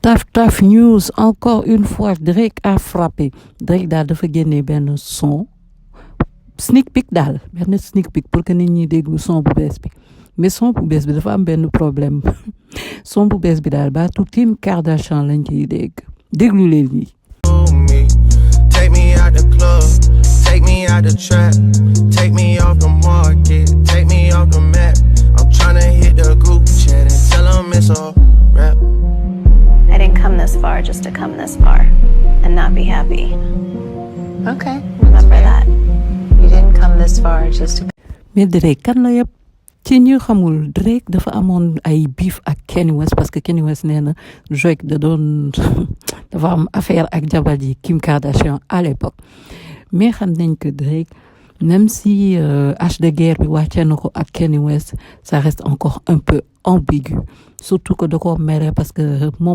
Taf news encore une fois Drake a frappé Drake daal dafa génnee benn son sneak peek daal benn sneak peek pour que nit ñi déglu son bu bees bi mais son bu bees bi dafa am benn problème son bu bees bi daal baatu Kim Kardashian lañ ciy déglu leen nii. Take me out the club, take me out the trap, take me off the market, take me off the map. I'm tryna hit the group chat and tell them it's a rap. I didn't come this far just to come this far and not be happy. Okay. Remember that. You didn't come this far just to... mais Drake kan la yëpp ci ñu xamul Drake dafa amoon ay beef ak Kanye West parce que Kanye West nee na Drake da doon dafa am affaire ak jabar ji Kim Kardashian à l'époque mais xam nañ que Drake même si hache de guerre bi wàccee na ko ak Kanye West ça reste encore un peu ambigu surtout que da ko mere parce que moom